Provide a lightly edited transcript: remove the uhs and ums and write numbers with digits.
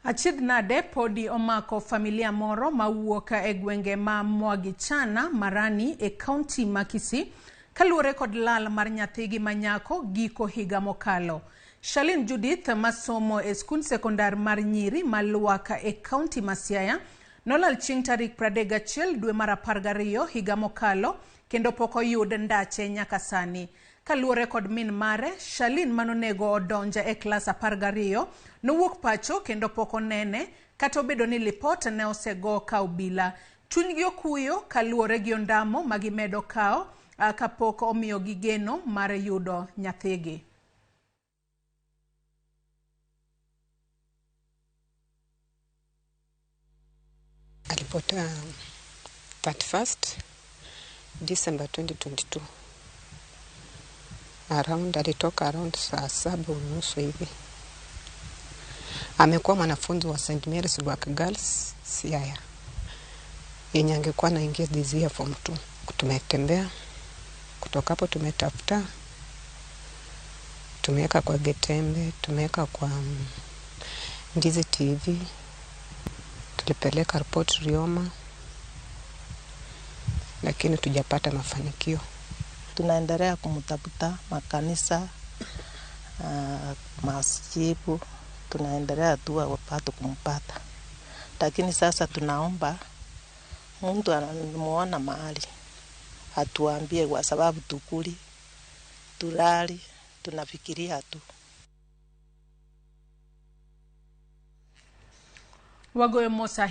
Achiedh nade podi omako familia moro mawuok e gwenge ma Mwagichana Marani e kaunti ma Kisii kaluwore kod lal mar nyathigi ma nyako giko higa mokalo. Shalin Judith masomo e skund sekondar mar nyiri ma Lwaka e kaunti ma Siaya nolal chieng' tarik 31 dwe mar 12 higa mokalo kendo pok oyud ndache nyaka sani. Kaluwore kod min mare, Shalin manonego odonj e klas 12 nowuok pacho kendo pok onene kata obedo ni lipot ne osego ka obila. Chunygi okuyo kaluwore gi ondamo ma gimedo kawo kapok omiyogi geno mar yudo nyathigi. Alipotea 31st December 2022 around, alitoka around saa 7:30 hivi. Amekuwa mwanafunzi wa St Mary's Lwak Girls Siaya, yenye angekuwa anaingia this year form 2. Tumetembea kutoka hapo, tumetafuta, tumeweka kwa Getembe, tumeweka kwa Ndizi TV, tulipeleka report Rioma, lakini tujapata mafanikio. Tunaendelea kumtafuta makanisa, masjibu, tunaendelea tu wapate kumpata, lakini sasa tunaomba mtu anamuona mahali atuambie, kwa sababu tukuli tulali tunafikiria tu. Wagoyo mosa.